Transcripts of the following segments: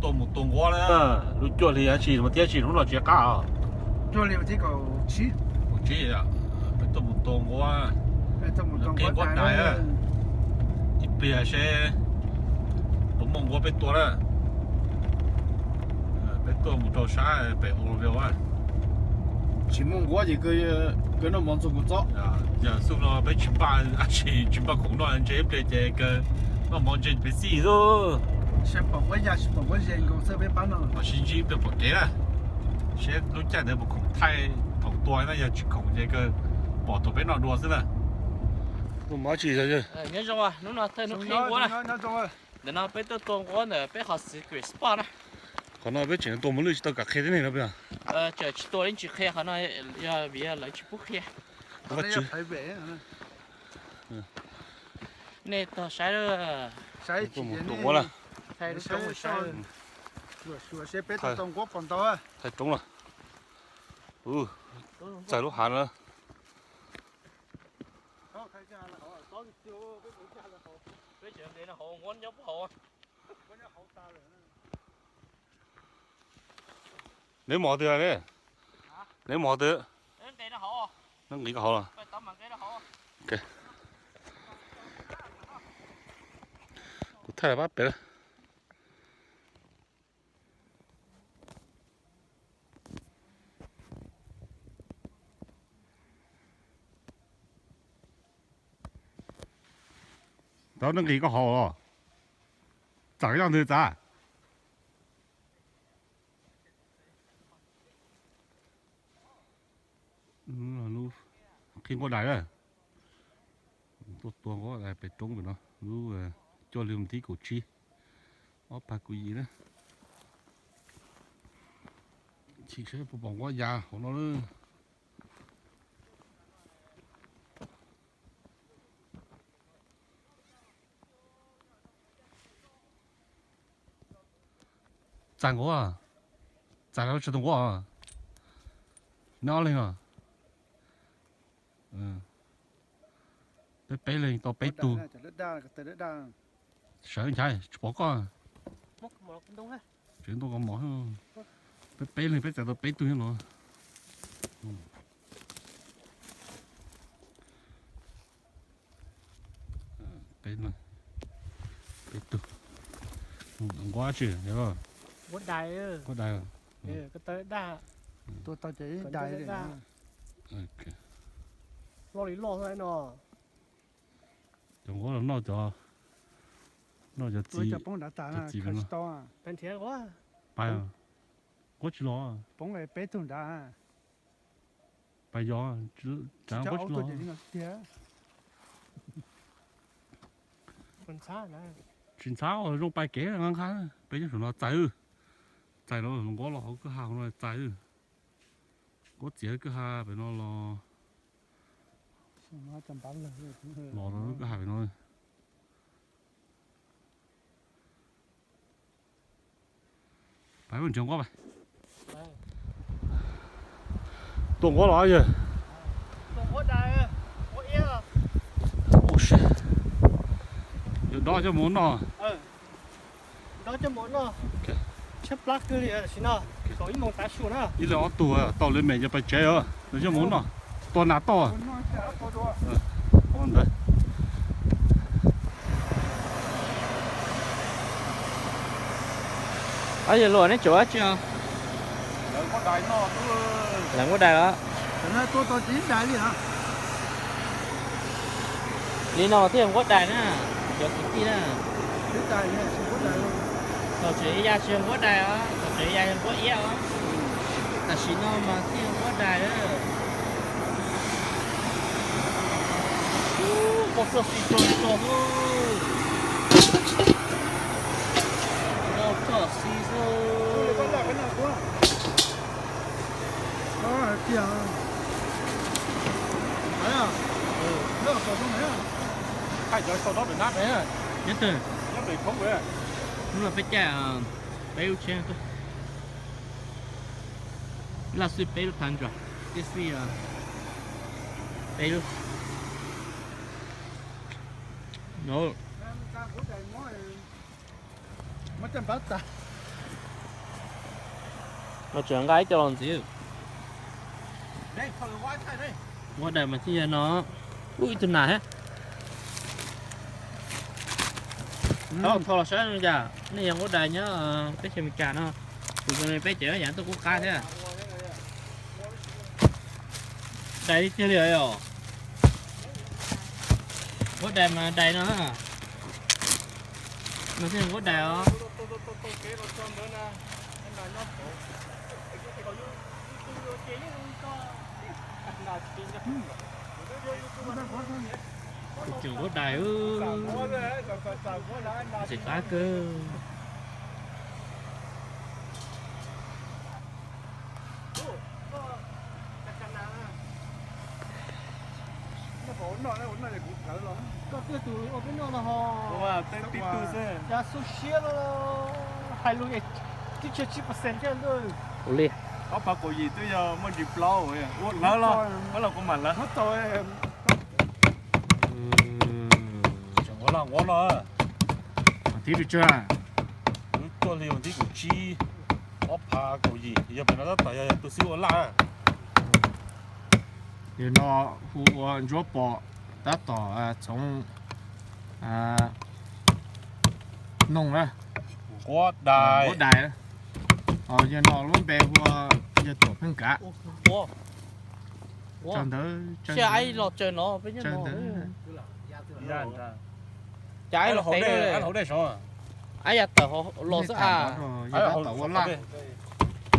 Tuaj mus tua nquab na, lub cuaj hli dab tsi mas thiab tsis hnub no tsis qab os. Cuaj hli mas thiab kaum tsib. Kaum tsib, peb tuaj mus tua nquab, qhia nquab dais, ib pliag seb puas muaj nquab peb tua na. Peb tuaj mus rau sab pem Oroville. Tsis muaj nquab ces kawg noj mov ntxuag kuv txob. Yog xub no peb tsis npaj dab tsi, tsis npaj khoom noj ntse ib pliag ces kawg noj mov ntse pes xij xwb. Seb pom nquab ya, seb pom nquab ze nkaus xwb peb pab noj. Los sib ntsib ib pliag pom kev na, seb lub caij ntawd puas khoom thaij thaum tua na, yog tsis khoom ces kawg pom thaum peb noj dua xwb na. Muaj mov tsis yog. Nyob zoo, hnub no thawj hnub qhia nquab na. Ntawm no peb tuaj tua nquab ntawm peb qhov secret spot na. Qhov no peb tseem tua mos lwj tsis tau kam qhia tib neeg no peb. Tseem tsis tua li, tsis qhia qhov no, yog vim lawv tsis pub qhia. Nej tog saib, tua nquab na. Thaij roob na. Txais lub hav na. Neb mov twg ne? Neb mov twg? Neb nqis koj hauv los? Kuv thaij pab pem. Tau, neb nqis koj hauv los? Txam yoj ntwg txav. Qhia nquab dais na. Tuaj tua nquab dais pem roob pem no, lub cuaj hli mus thib kaum tsib, ob phav kaum yim na. Chim seb puas pom nquab ya hauv no na. Txais nquab, txais los tsis tau nquab. Neb ob leeg os. Peb peb leeg tau peb tug. Sawv nchav tsis pom koj. Tsev ntuj qhov mov, peb peb leeg peb txais tau peb tug nyob no. Peb, peb tug. Nquab tsi? Nquab dais. Nquab dais. Tua tau ces dais. Loj li loj no. Cov nquab los noj cov, noj cov txiv, cov txiv no. Pais, nquab tsis los. Peb tug nrad. Pais yos, nquab tsis los. Tsis ntxhab, zoo pais kev nqa nqa, peb nyob saum no txais, txais los nquab los hauv kwj ha hauv no txais. Nquab txiav kwj ha pem no los, los kwj ha pem no. Pais mus nrhiav nquab pais. Tua nquab los yawg? Yuav dob coj mus noj. Ib leeg ob tug tau li me, yog pais tsev os, coj mus noj. Tua nas toj. Ntawd. Ob yawg luag neb tsuas dab tsi os? Lawv nquab dais los? Li no thiaj nquab dais na, cov kwv tij na. Thaum tseem ya tsis yog nquab dais os, thaum tseem ya yog nquab iab os. Tam sim no mas thiaj nquab dais. Npau txog xis txog txog, npau txog xis txog. Nyob twg? Nyob pem thoob, hnub no peb caij peb lub tsheb tuaj. Laj xwb peb lub thav ntsuas, tib xwb peb lub. Muab caj npab tas. Mas tseem nqa ib co los ntxiv. Huab dais mas thiaj yog no. Ub, ib tug nas thiab. Thaum los saib no cas nej yog huab dais nyob teb chaws Amelikas no, tus peb ces yam tuaj qub qab thiab. Dais tiag li os. Huab dais mas dais no. Mas thiaj huab dais os. Tus tseem huab dais, tseem qab kawg. Koj twb tus ua peb noj no ho. Cas xu siab no, hais lus twb tshiab tsib percent thiab. Ua li, ob phav kaum yim twb yog muaj ntsis plaub, ua hlawv los, ua los kuv mam hlawv. Tseem ua laj nquab no, mas thib pes tsawg? Kuv tuaj li vas thib kaum tsib, ob phav kaum yim, yog pem no tab tom yog tus xib ua laj. Yog no hu ua Ntsuab Pom, tab tom txhoov noog na. Nquab dais, nquab dais. Yog no lub npe hu ua yog Tuam Pheej Kav. Tso ntawd, tso ntawd. Cas los tes ab ya tawm los xwb a. Yog tab tom ua laj,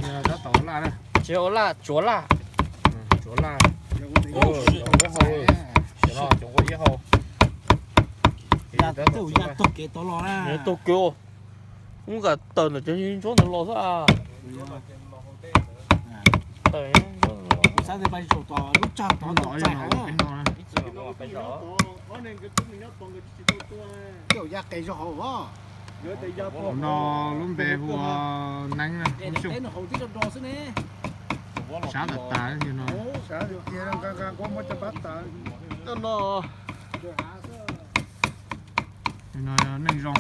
yog tab tom ua laj na. Tsis ua laj, tsuav laj. Tsuav laj. Cov no cov nqua iab hau. Tab tom tsuav laj. Tuag kev, ub, kam tawm ntawm cov ntsuab ntawd los xwb a. Tawm ntawm lub tsag tod, lub tsag tod txaus txaus heev. Ib txwm peb zos. Tej zaum ya qes zog hauv os. No lub npe hu ua Neeb na, teb no haus tib co do xwb ne. Sab tas tas li no. No, no yog Neej Zoo,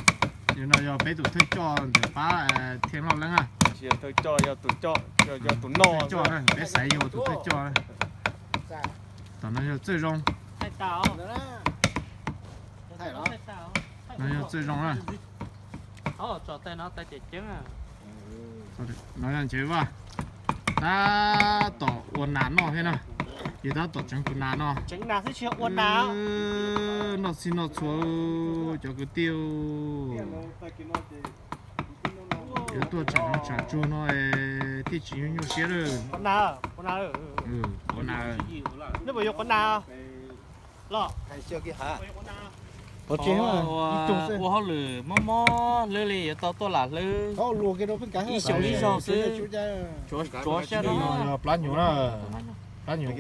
yog no yog peb tus thawj coj ntawm pab Thia Loj Leeb na. Tsis yog thawj coj, yog tus coj, yog tus noj. Thawj coj na, peb xaiv yog tus thawj coj na. Tom no yog Txawj Zoo. No yog Txawj Zoo na. No yog Nchev Vaj. Tab tom ua nas noj thiab na. Ces tab tom tseev tus nas no. Noj txhij noj txhua cov kwv tij. Yuav tuaj tsam no tsam tsuag no thiaj tsis nyuaj nyuaj siab lawm. Ua nas, ua nas. Ua hauj lwm mob mob hlwb li yuav tau tuaj lam hlwb. Ib xyoos ib zaug xwb. Tsuav siab no. Plab nyuv na. Plab nyuv.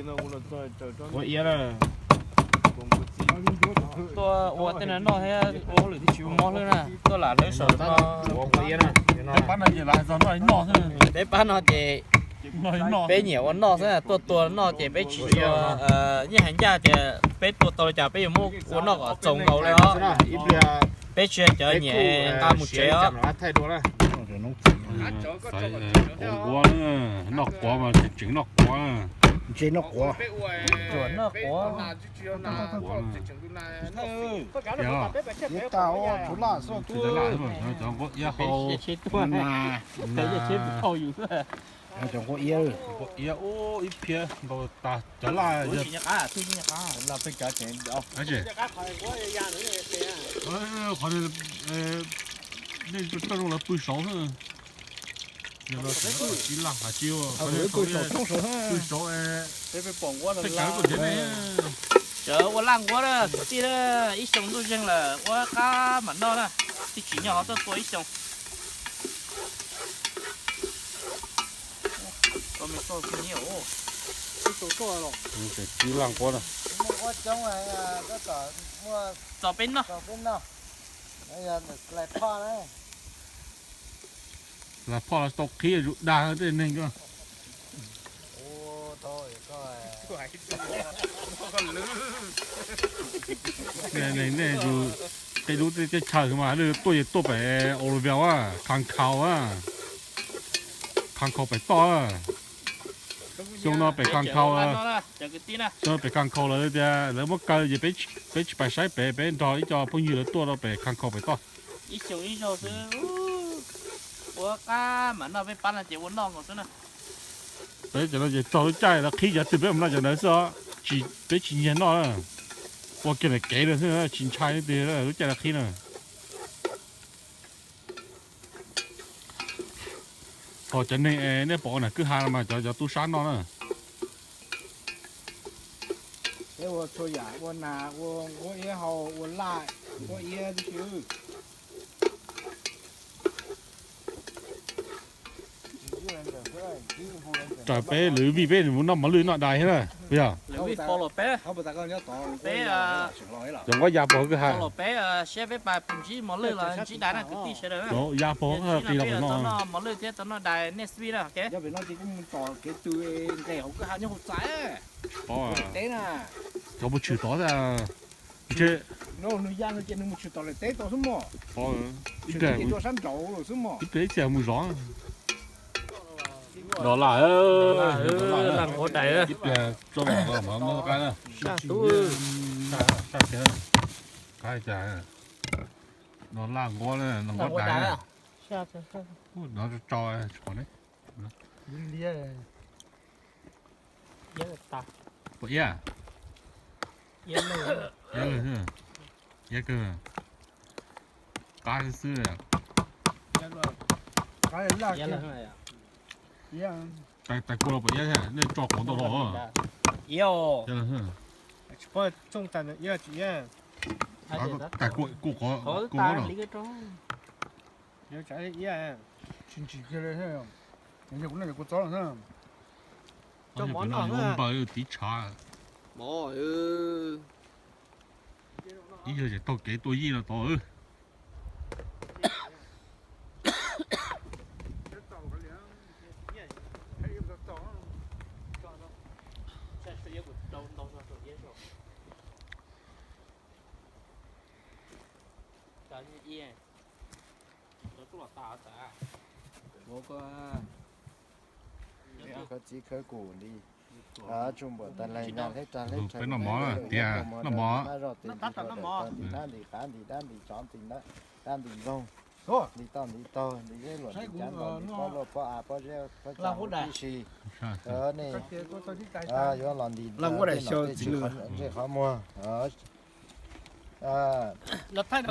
Quav iab na. Tuaj ua tej no noj thiab ua hauj lwm thiaj tsis mob hlwb na. Tuaj lam hlwb saum no. Peb pab no ces lam noj noj xwb. Peb pab no ces peb nyiam ua noj xwb, tuaj tua noj ces peb tsis yog nyiaj hais ncaj tias peb tua tau li cas peb yuav muab ua noj kom txaus nkaus li os. Peb tsis yog cov nyiam nqa mus tsev os. Noj quav mas tseem noj quav. Noj quav. Nquab laj xwb. Cov nquab iab hau. Cov nquab iab, nquab iab ib phiab nkaus tas cov laj. Qhov nej coj zoo lawv pw saud xwb. Yog no tsis laj has tsis ua, pw saud, peb pom nquab tej kav tuaj nrhiav nej. Cov ua laj nquab na kwv tij na, ib xyoos ntuj zeeg lawm ua qab mam noj na, tsis tsim nyog ho tuaj tua ib xyoos. Tsis laj nquab na. Txaus peb noj. Lam phoj los tau qhib zus dag tej neeg ko. Nej zus tej lub teb chaws mas tuaj tuaj pem Olivia a, Kham Khau a. Khas Khaus pem toj. Xyoo no pem Khas Khaus, xyoo no pem Khas Khaus lawv tias lawv muab kaw ces peb tsis pais saib pem, peb nrog ib co phooj ywg lawv tuaj rau pem Khas Khaus pem toj. Ib xyoo ib zaug xwb, ua qab mam noj, peb pab no ces ua noj nkaus xwb na. Peb cov no ces txog lub caij lawv qhib cov twg peb mam noj cov ntawd xwb os. Peb tsis nyiag noj, ua kiag ntawm kev na xwb, tsis ntshai leej twg lub caij lawv qhib na. Ho cov neeg es nej pom ua nram kwj ha no mas cov, cov tub sab noj na. Peb ua txhua yam, ua nas, ua nquab iab hau, ua laj, nquab iab tib si. Raws peb lwm vij peb mus noj mos lwj noj dais thiab na, puas yog? Cov nquab ya pog kwj ha. Peb siab peb pais ntsib mos lwj los ntsib dais na kwv tij sawv daws na. Ya pog kwj ha qis los pem no. Noj mos lwj thiab tau noj dais nej xwb na. Cov mus tshwm tod thiab. Nws ya no ces nws mus tshwm tod lawm teb tau xwb mog. Ib pliag ib txhia mus zov. Los laj, laj nquab dais. Ib pliag tso los muab qab na. Saj tub. Saj tiag. Qab cas? Los laj nquab, los nquab dais. Los tso tso tsis pom ne. Pom iab? Iab lawm xwb. Iab kawg. Qab xwb xwb. Tais kua los pom iab thiab, nej tso qhov ntau los. Iab. Tais kua, kua qhov, kua qhov no. Tsis ntsim kiag li, yog kuv noj ces kua txob no xwb. Ua npaws tiv tshav. Ib yog ces taug kev tuaj yij no tod. Khawb txib khawb kus li, tsuj npuam tas leeg, nyas hleb rag hleb rhawv, peb noj mov tiag, noj mov. Ntim dab ntim qav ntim dab ntim tsov ntim dab ntim nploog, ntim toj ntim taug, ntim zeb luam ntim cav nkaus, ntim pob luaj pob av pob zeb pob tsav huv tib si. Nej yuav los ntim tej nom tej tswv qhov ntsej qhov muag.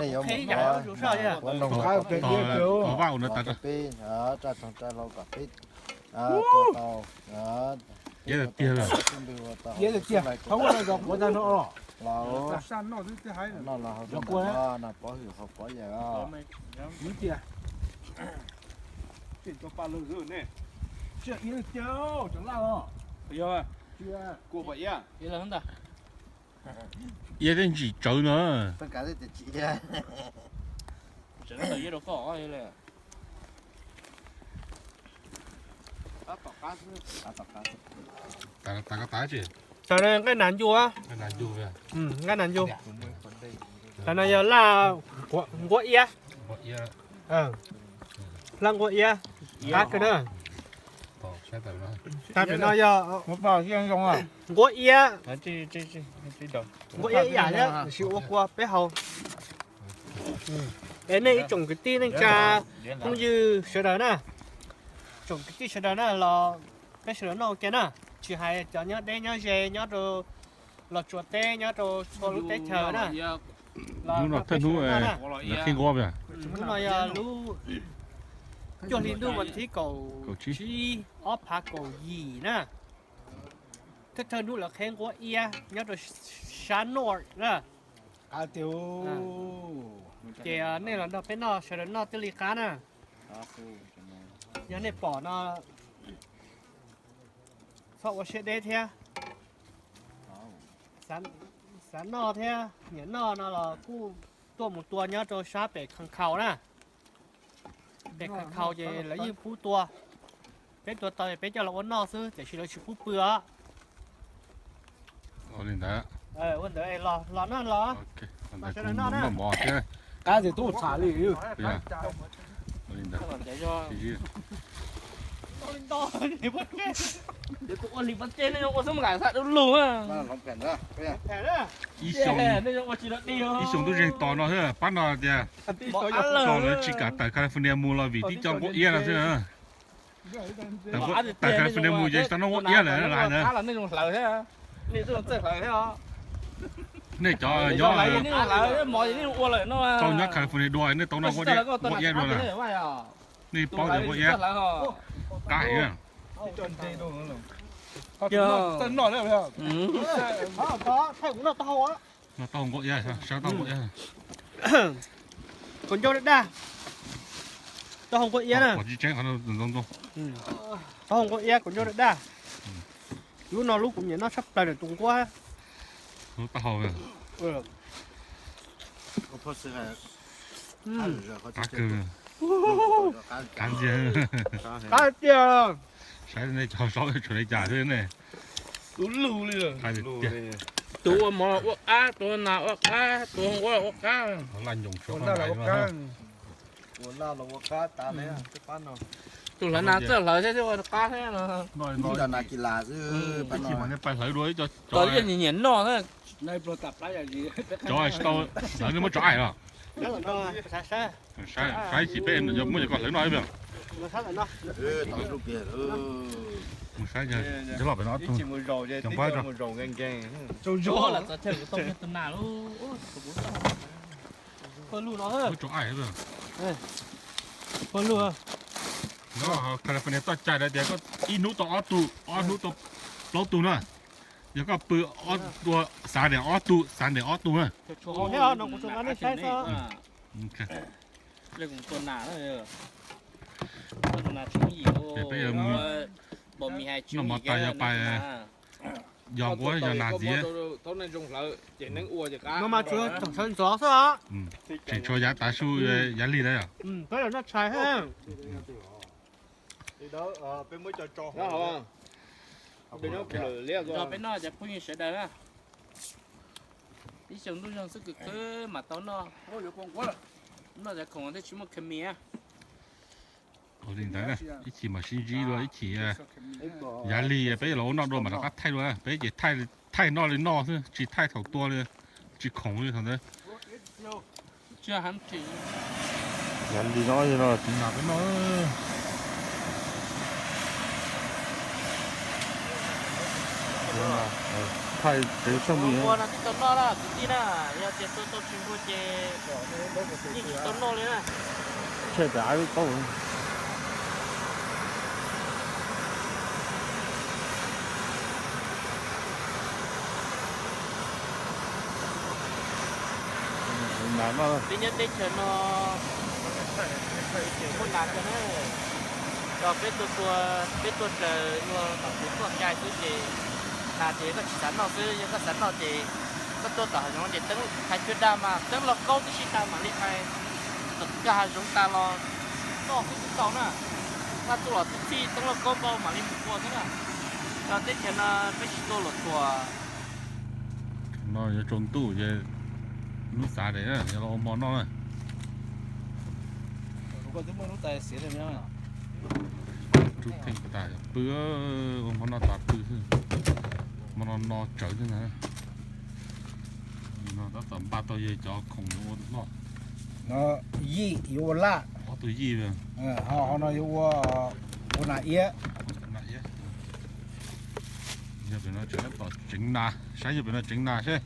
Nej yuav mus ua noog ua peb, raj toog raj hlau kom peb tua tau, ua tau xib ntwg ua tau xib laig tua tau los noj los haus rau ntawm no, noj pov hwm haus pov yawm os. Iab tej ntsim tsawv no. Tag, tag, tag tsis. Tam no nqaij nas ncu. Nqaij nas ncu. Tam no yog laj nquab iab. Laj nquab iab. Qab kawg na. Tag pem no yog nquab iab. Nquab iab ib yam thiab, tiam sis ua kua peb haus. Es nej ib tsoom kwv tij neej tsa phooj ywg sawv daws na, tsoom kwv tij sawv daws na los peb sawv daws noj ua ke na, tsis hais cov nyob deb nyob ze nyob rau Los Tsuas teb nyob rau txhua lub teb chaws na, los noj peb sawv daws noj na. Hnub no yog lub cuaj hli ntuj vas thib kaum tsib ob phav kaum yim na. Thawj thawj hnub lawv qheb nquab iab nyob rau sab north na. Ces nej los nrog peb noj, sawv daws noj thiaj li qab na. Yog nej pom no txhob ua siab deb thiab. Xav noj thiab nyiam noj no los kuj tuaj mus tua nyob rau sab pem Khas Khaus na. Pem Khas Khaus ces lawv yeej pub tua. Peb tua tau peb coj los ua noj xwb, tiam sis lawv tsis pub pw os. Ua li ntawd, los noj los. Qab tias tub txham li. Ua li ntawd. Ua li pab teb nej ua xab nqaim xab du lug. Ib xyoo tub zeeg tos no xwb, pab no tias tos lawv tsis kam tawm California mus los vim tib co nquab iab no xwb. Tawm California mus ces tsis tau noj nquab iab lawm hais ntawd. Nej cov nyob, tau nyob California dua nej tau noj nquab iab dua lawm. Nej paub tias nquab iab qab heev. Noj tau nquab iab, sab tau nquab iab. Kaus ncauj daj daj, taub hau nquab iab na. Taub hau nquab iab, kaus ncauj daj daj. Lub no lub kuv nyiam noj tshaj plaws ntawm tus nquab. Lub taub hau. Qab kawg, qab ntxiag. Qab tiag. Saib nej cov saub tshuav li cas xwb ne. Tus ua mov los ua qab, tus ua nas ua qab, tus ua nquab los ua qab. Tus hlawv nas txawj hlawv thiab, thiab ua qab thiab no. Ib co nas kis las xwb, ib co nyiam nyiam noj. Cov tsis tau hlawv nej muab tso aim los. Saib xyov peb muab cov koj hlawv noj ib pliag. Mus saib cov loj pem no, cov npab, muab tso aim. California txoj cai hais tias koj ib hnub tau ob tug, ob hnub tau plaub tug na. Yog koj pw ob tug, xav tias ob tug, xav tias ob tug na. Peb yuav mus noj mov tas yog pais yos nquab yos nas ntxiv. No mas tsuas tseem tshuav ntxov xwb os. Tseem tshuav yav tav su, yav lig lawm. Peb los noj tshais. Peb noj cov phooj ywg sawv daws na. Ib xyoos ntuj zoog xwb kws khwb mam tau noj. Noj cov khoom thiaj tsis muaj khmis. Ua li ntawd, ib chim mam sib ntsib dua ib chim. Yav lig peb los ua noj dua mam rov qab thaij dua, peb ces thaij noj li noj xwb, tsis thaij thaum tua li, tsis khoom li thaum ntawd. Yav lig no no tsis nas peb noj. Thaij tsev txoj mi ua no twb tau noj na kwv tij na, yog tias tua tau tsis npua ces yeej tsis tau noj li na. Tshem pem av lub taub. Peb nyob teb chaws no tseem muaj nas kawg na. Yog peb tua, peb tua raws luag tom kev txoj cai xwb ces nas ces koj tsis xav noj xwb, yog koj xav noj ces koj tuaj tom hav zoov ces teeb hais cuag dag mas teeb lauj kaub tib si tas mam li hais. Tom kag hav zoov tas los noj xwb tsis tau na. Koj tuaj los txhij txhij teeb lauj kaub npau mam li mus tua xwb na. Yog teb chaws no peb tsis tua luam thuam. No yuav tsaus ntuj ces hnub xav ces yog los ua hmo noj na. Rub theej tas pw, ua hmo noj tas pw xwb. Hmo no no tsawv xwb ntag. No tab tom npaj tau yog cov khoom yuav ua noj. Yij yuav ua laj. Ob tug yij. Ho no yuav ua, ua nas iab. Yog pem no tseem tab tom tseev nas, saib yog pem no tseev nas seb.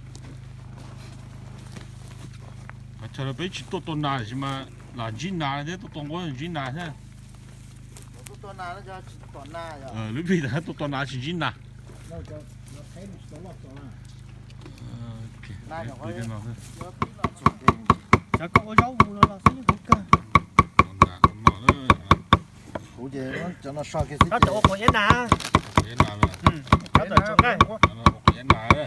Qhov chaw no peb tsis tuaj tua nas tab sis mas lam ntsib nas thiab, tuaj tua nquab ntsib nas thiab. Lub vij tas tuaj tua nas tsis ntsib nas. Kuv ces ua quav iab nas. Ua quav iab nas.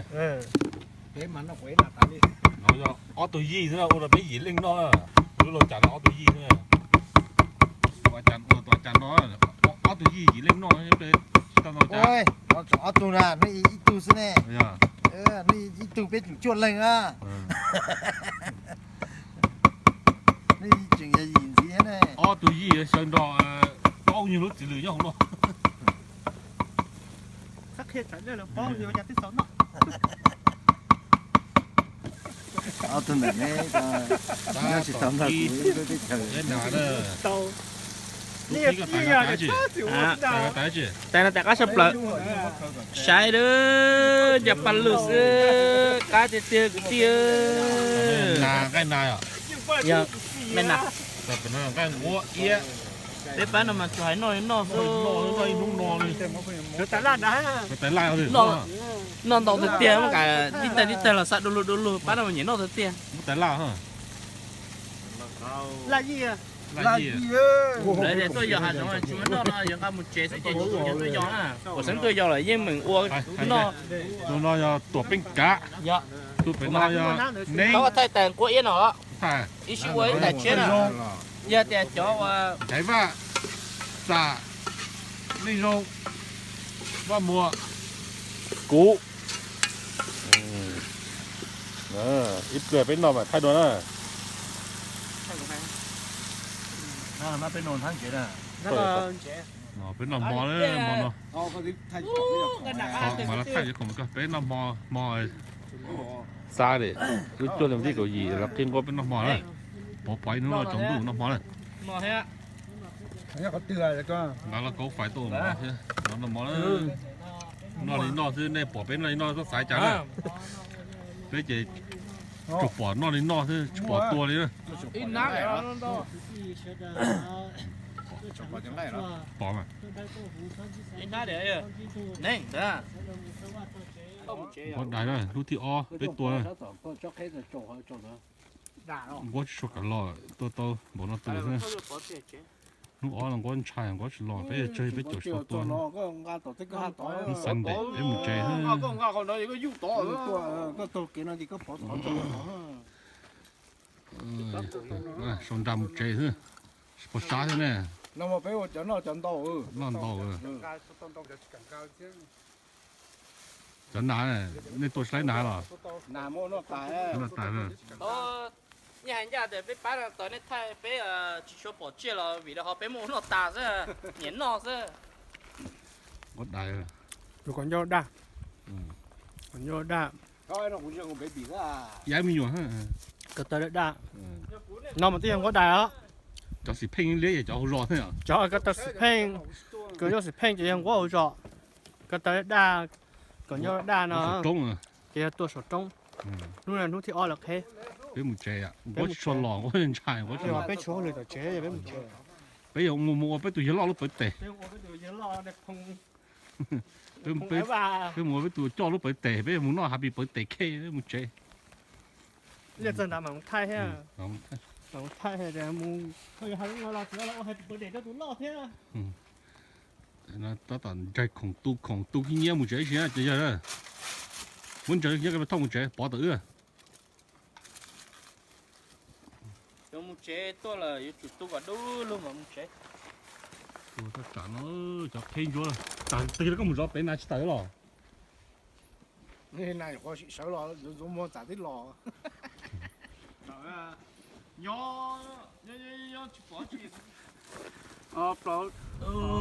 Peb mas noj quav iab nas tas li. No yog ob tug yij xwb na, ua rau peb yim leej noj. Lub laj cas no ob tug yij xwb. Ua cas no ob tug yij yim leej noj, peb tsis tau noj cas. Ob tug na, nej ib tug xwb ne. Nej ib tug peb tseem cuaj leeg na. Nej tseem yog yim ntxiv thiab ne. Ob tug yij xyaw nrog plaub Nyuag lub txiv lws nyob hauv no. Ob tug ntawm neb nyob tsis tau nrog kuv ib lub teb chaws. Tais no tais qab tshaj plaws. Saib lawm, cov paj lug xwb, qab tiag tiag kwv tij. Yog me na. Peb pab no mas tsuas hais noj noj xwb. Noj ntau tiag tiag, muab kav tib tag tib tag los xa du lug du lug, pab no mas nyiam noj tiag tiag. Lawv tias tuaj yos hav zoov tsis muaj noj no, yog nqa mus tsev xwb ces tsis tshua nco tuaj yos na. Kuv xeeb tuaj yos lawm yeej meem ua noj. Tus no yog Tuam Peej Kav. Tus pem no yog Neeb. Thaij tas nquab iab no, ib sij ua ib daim tshiab na. Yog tias cov ua Ntxhais Vaj, Xam, Neej Zoo, Vaj Muas, kuv. Ib pliag peb noj mam thaij dua na. Peb noj hmo, hmo no. Mam los thaij kom peb noj hmo, hmo xa li lub cuaj leej tij kaum yim los qhia nqua peb noj hmo na. Pov pov ib hnub no tsaus ntuj noj hmo na. Nqa lub kauv fais tuaj ua hmo thiab, noj hmo na. Noj li noj xwb, nej pom peb noj li noj txhob xav cas na. Peb ces tsuas pom noj li noj xwb, tsis pom tua li na. Pom mas. Nquab dais na, lub thib ob peb tua na. Nquab tsis tshua kam los, tua tau npaum no tus xwb. Hnub ob no nquab ntshai, nquab tsis los, peb tsawg peb caum tsis tau tua. Hnub Sunday peb mus tsev xwb. Sau nra mus tsev xwb. Tsis pom sab thiab ne. Noj ntau. Cov nas, nej tua tsis laib nas los? Noj tas. Nyob hais ncaj tias peb pab no tau nej thaij peb tsis tshua pom tsiaj los vim rau qhov peb muaj ua noj tas xwb, nyiam noj xwb. Nquab dais. Tus kom ncauj daj. Kom ncauj daj. Yav me nyuam. Ko taw daj daj. No mas twb yog nquab dais os. Cov xim pheej liab yog cov hauv zos thiab. Cov ko taw xim pheej, ko ncauj xim pheej ces yog nquab hauv zos. Ko taw daj daj, kom ncauj daj no ces yog tua saum roob. Hnub no hnub thib ob lawm qheb. Peb mus tsev, nquab tsis tshua los, nquab ntshai, nquab tsis los. Peb tshuav hauj lwm tom tsev, peb mus tsev. Peb yuav mus mus ua peb tus yawg loj lub pawv tes. Peb mus ua peb tus coj lub pawv tes, peb mus noj happy pawv tes khej, peb mus tsev. Liaj txog ntawd mam mus thaij thiab. Mam mus thaij tias mus, koj yuav hais lus no los tsuav los ua happy pawv tes rau tus loj thiab. Tab tom ntsais khoom tu, khoom tu khib nyiab mus tsev ib si na cov yawg. Muab ntsais khib nyiab ko thauj mus tsev pov tawm wb. Yuav mus tsev tuaj lawm yuav tsum tu kom dub lug mam mus tsev. Ua tab tsam no cov qheb ntsuab, tag twg koj mus zov pem na tsis tawm los? Sawv los yuav muag txam tib los.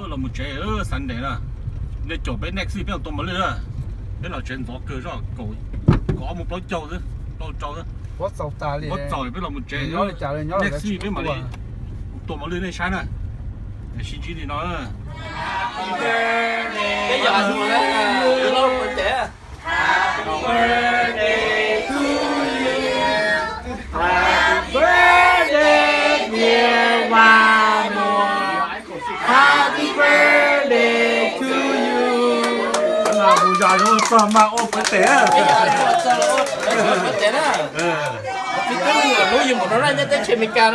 Los mus tsev, Sunday na. Nej caum peb next week peb los tua mos lwj na. Peb los tsev ntxov kawg zoj, kaum, kaum ob mus plaub caug xwb, plaub rau xwb. Muab txaus peb los mus tsev, next week peb mam li tua mos lwj nej saib na. Sib ntsib li no. Mus zos zoo txog mas ua pawv tes. Lub yus npaum no lawm nyob teb chaws Amelikas.